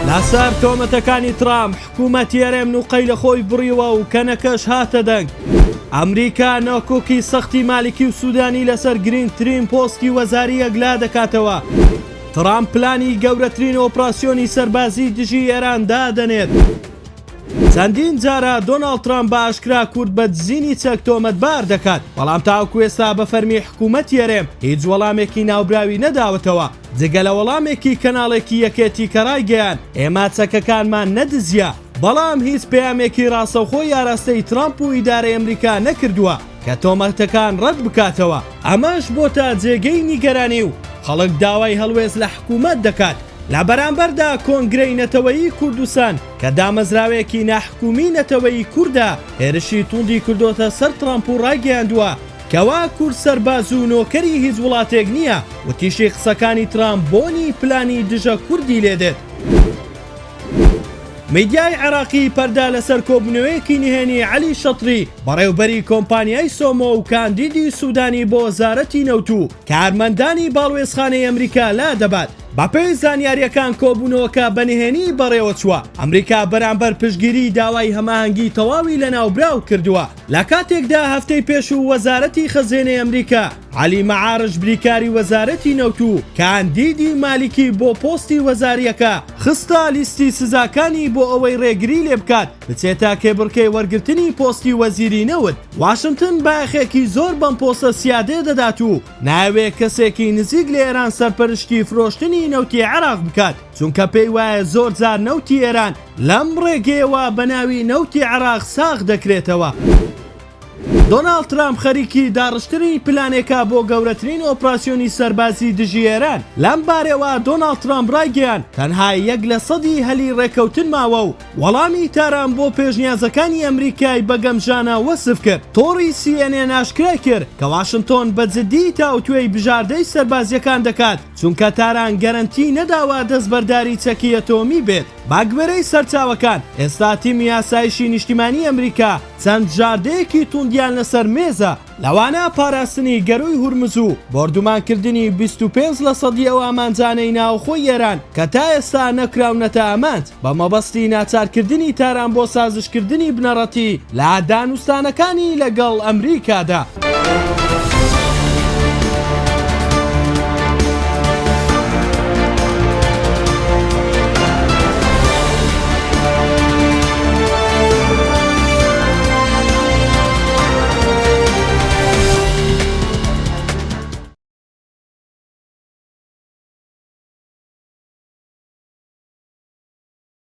لەسەر تۆمەتەکانی ترامپ حکوومەتی هەرێم نوقەی لە خۆی بڕیوە و کەنەکەش هاتە دەنگ. ئەمریکا ناکۆکی سەختی مالیکی و سوودانی لەسەر گرینگترین پۆستی وەزاری یەکلا دەکاتەوە. ترامپ پلانی گەورەترین ئۆپراسیۆنی سەربازی دژی ئێران دادەنێت. چەندین جارە دۆناڵد ترامپ بە ئاشکرا کورد بە دزینی چەک تۆمەتبار دەکات، بەڵام تاوەکو ئێستا بە فەرمی حکوومەتی هەرێم هیچ وەڵامێکی ناوبراوی نەداوەتەوە، جگە لە وەڵامێکی کەناڵێکی یەکێتی کە ڕایگەیاند ئێمە چەکەکانمان نەدزییە، بەڵام هیچ پەیامێکی ڕاستەوخۆی ئاراستەی ترامپ و ئیدارەی ئەمریکا نەکردووە کە تۆمەتەکان ڕەت بکاتەوە، ئەمەش بۆتە جێگەی نیگەرانی و خەڵک داوای هەڵوێست لە حکوومەت دەکات. لە بەرامبەردا کۆنگرەی نەتەوەیی کوردستان کە دامەزراوەیەکی ناحکومی نەتەوەیی کوردە، هێرشی توندی کردۆتە سەر ترامپ و ڕایگەیاندووە کەوا کورد سەرباز و نۆکەری هیچ وڵاتێک نییە، وتیشی قسەکانی ترامپ بۆنی پلانی دژە کوردی لێدێت. میدیای عێراقی پەردە لەسەر کۆبوونەوەیەکی نهێنی عەلی شەتری، بەڕێوبەری کۆمپانیای سۆمۆ و کاندیدی سودانی بۆ وەزارەتی نەوت و کارمەندانی باڵوێزخانەی ئەمریکا لادەبات. بەپێی زانیارییەکان کۆبوونەوەکە بە نهێنی بەڕێوەچووە، ئەمریکا بەرامبەر پشتگیری داوای هەماهەنگی تەواوی لەناوبراو کردووە، لە کاتێکدا هەفتەی پێشوو وەزارەتی خەزێنەی ئەمریکا عەلی مەعارج بریکاری وەزارەتی نەوت و کاندیدی مالیکی بۆ پۆستی وەزارییەکە خستە لیستی سزاکانی بۆ ئەوەی ڕێگری لێبکات بچێتە کێبڕکێی وەرگرتنی پۆستی وەزیری نەوت. واشنتن بایەخێکی زۆر بەم پۆستە سیادەیە دەدات و نایەوێت کەسێکی نزیک لە ئێران سەرپەرشتی فرۆشتنی نەوتی عێراق بکات، چونکە پێی وایە زۆر جار نەوتی ئێران لەم ڕێگەیەوە بە ناوی نەوتی عێراق ساغ دەکرێتەوە. دۆناڵد ترامپ خەریکی داڕشتنی پلانێکە بۆ گەورەترین ئۆپراسیۆنی سەربازی دژی ئێران. لەم بارەوە دۆناڵد ترامپ ڕایگەیاند، تەنها یەک لە سەدی هەلی ڕێککەوتن ماوە و وەڵامی تاران بۆ پێشنیازەکانی ئەمریکای بە گەمژانە وەسف کرد. تۆڕی سی ئێن ئێن ئاشکرای کرد کە واشنتۆن بە جددی تاوتوێی بژاردەی سەربازییەکان دەکات، چونکە تاران گەرەنتی نەداوە دەستبەرداری چەکی ئەتۆمی بێت. بەگوێرەی سەرچاوەکان، ئێستا تیمی ئاسایشی نیشتیمانی ئەمریکا چەند بژاردەیەکی توندیان لەسەر مێزە، لەوانە پاراستنی گەرووی هورمز و بۆردومانکردنی 25 لەسەدی ئەو ئامانجانەی ناوخۆی ئێران کە تا ئێستا نەکراونەتە ئامانج، بە مەبەستی ناچارکردنی تاران بۆ سازشکردنی بنەڕەتی لە دانوستانەکانی لەگەڵ ئەمریکادا.